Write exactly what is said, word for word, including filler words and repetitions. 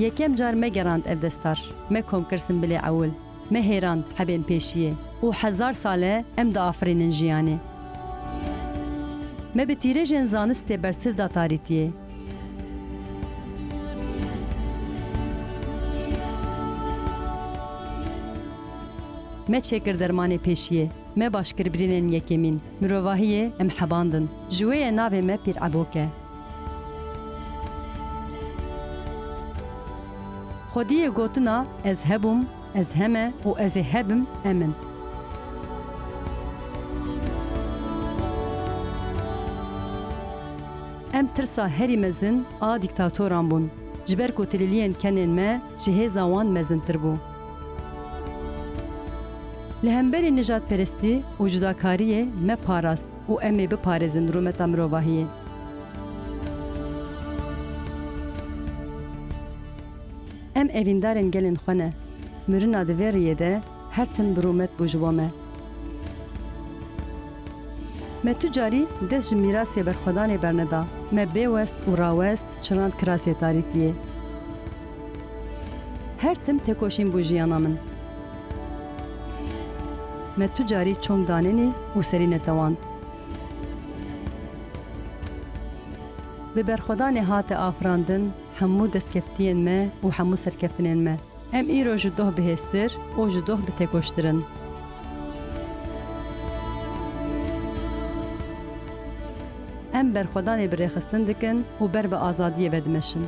Yekem car me gerand ev destar. Me kom kir simbilê ewil. Me hêrand hebên pêşiyê. Û hezar sal e em diafirînin jiyanê. Me bi tîrêjên zanistê bersiv da tarîtiyê. Me çêkir dermanê pêşiyê. Me baş kir birînên yekemîn. Mirovahiyê em hebandin. Ji wê ye navê me Pîr Ebok e. Xwediyê gotina ez hebûm, ez heme û ez ê hebim em in. Em tirsa herî mezin a dîktatoran bûn, ji ber ku tilîliyên kenên me ji hêza wan mezintir bû. Li hemberî nijadperestî û cudakariyê me parast û em ê biparêzin rûmeta mirovahiyê. Em evîndarên gelên xwe ne. Mirina di vê riyê de her tim bi rûmet bû ji bo me. Me tu carî dest ji mîrasê berxwedanê berneda. Me bê west û rawest çirand kirasê tarîtiyê. Her tim têkoşîn bû jiyana min. Me tu carî çong danenî û serî netewand. Bi berxwedanê hate afirandin hemû destkeftiyên me û hemû serkeftinên me. Em îro ji doh bihêztir û ji doh bi têkoştir in. Em berxwedanê bi rêxistin dikin û ber bi azadiyê ve dimeşin.